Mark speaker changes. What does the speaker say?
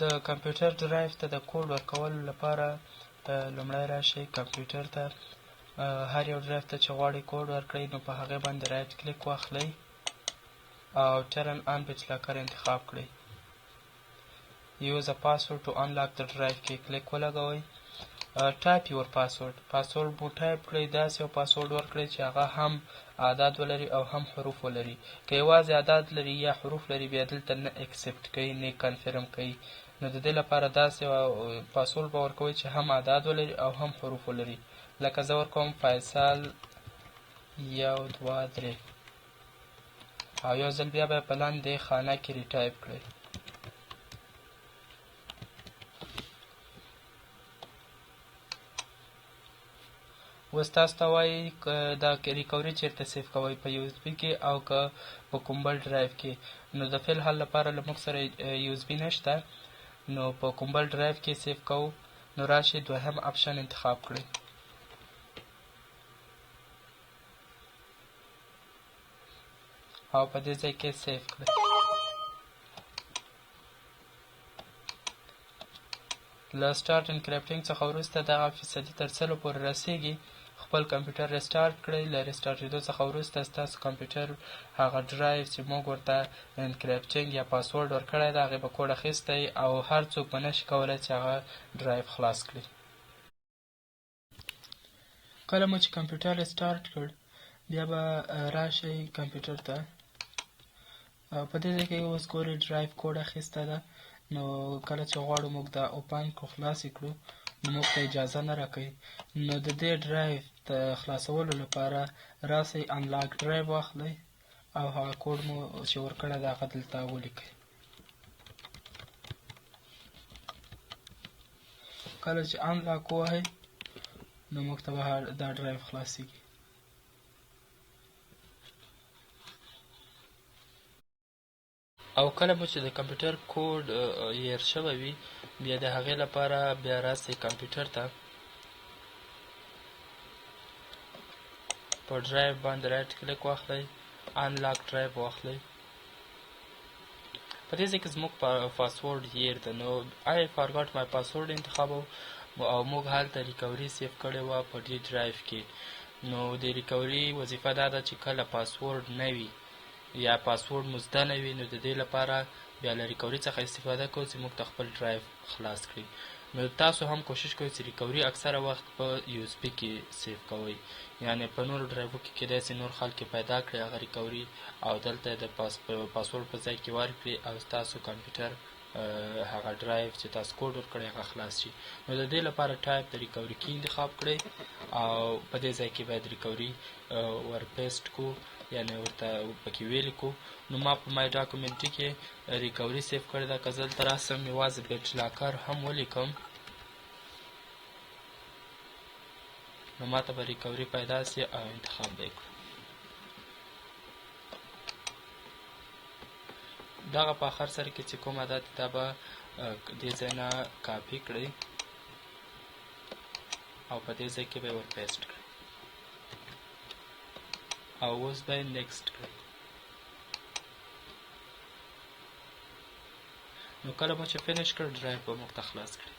Speaker 1: د کمپیوټر ډرایو ته د کوډ ورکولو لپاره لومړی راشئ کمپیوټر ته، هر یو ډرایو ته چې غواړئ کوډ ورکړئ نو په هغې باندې right click واخلئ او turn on BitLocker انتخاب کړئ. Use a password to unlock the drive کې کلیک ولګوئ. Type your password، password مو ټایپ کړئ، داسې یو پاسورډ ورکړئ چې هغه هم اعداد ولري او هم حروف ولري. که یوازې اعداد لري یا حروف لري بیا دلته نه accept کوي نه confirm کوي. نو د دې لپاره داسې پاسورډ به ورکوئ چې هم اعداد ولري او هم حروف ولري. لکه زه ورکوم فیصل 1 2 3 او یو ځل بیا به په لاندې خانه کې retype کړئ. اوس تاسو ته وایي که دا recovery چېرته save کوئ، په USB کې او که په کوم بل ډرایو کې. نو د فی الحال لپاره له موږ سره USB نشته، نو په کوم بل ډرایو کې save کوو. نو راشئ دوهم option انتخاب کړئ. او په دې ځای کې save کړئ. له start encrypting څخه وروسته دغه فیصدي تر 100 پورې رسیږي. خپل کمپیوټر restart کړئ. له restart کېدو څخه وروسته ستاسو کمپیوټر هغه ډرایو چې موږ ورته encrypting یا پاسورډ ورکړی ده هغې به کوډ اخیستی او هر څوک به نشي کولی چې هغه ډرایو خلاص کړي. کله مو چې کمپیوټر restart کړ بیا به راشئ کمپیوټر ته. په دې ځای کې اوس ګورئ ډرایو کوډ اخیسته ده. نو کله چې غواړو موږ دا open کړو خلاص یې کړو نو موږ ته اجازه نه راکوي. نو د دې ډرایو د خلاصولو لپاره راسئ unlock drive واخلئ او هغه کوډ مو چې ورکړی ده هغه دلته ولیکئ. کله چې unlock ووهئ نو موږ ته به دا ډرایو خلاصیږي. او کله مو چې د کمپیوټر کوډ هیر شوی وي بیا د هغې لپاره بیا راسئ کمپیوټر ته، په ډرایو باندې right click واخلئ، unlock drive واخلئ. په دې ځای کې زموږ پاسورډ هیر ده، نو I forgot my password انتخابوو او موږ هلته recovery save کړې وه په دې ډرایو کې. نو د recovery وظیفه دا ده چې کله پاسورډ نه وي یا پاسورډ مو زده نه وي نو د دې لپاره بیا له recovery څخه استفاده کوو چې موږ ته خپل ډرایو خلاص کړي. نو تاسو هم کوشش کوئ چې recovery اکثره وخت په USB کې save کوئ، یعنې په نورو ډرایوو کې کېدای شي نور خلک یې پیدا کړي هغه recovery او دلته د پاسورډ په ځای کې ورکړي او ستاسو کمپیوټر هغه ډرایو چې تاسو کوډ ورکړی هغه خلاص شي. نو د دې لپاره type د recovery key انتخاب کړئ او په دې ځای کې باید recovery ور paste کو، یعنې ورته پکې ولیکو. نو ما په my document کې recovery save کړې ده. که زه دلته راسم یوازې BitLocker هم ولیکم نو ما ته به recovery پیدا سي او انتخاب به یې کړم. دغه په اخر سر کې چې کومه ده دا به دې ځای نه کاپي کړئ او په دې ځای کې به یې ور paste کړئ او اوس به یې next کړئ. نو کله مو چې finish کړ ډرایو به موږ ته خلاص کړي.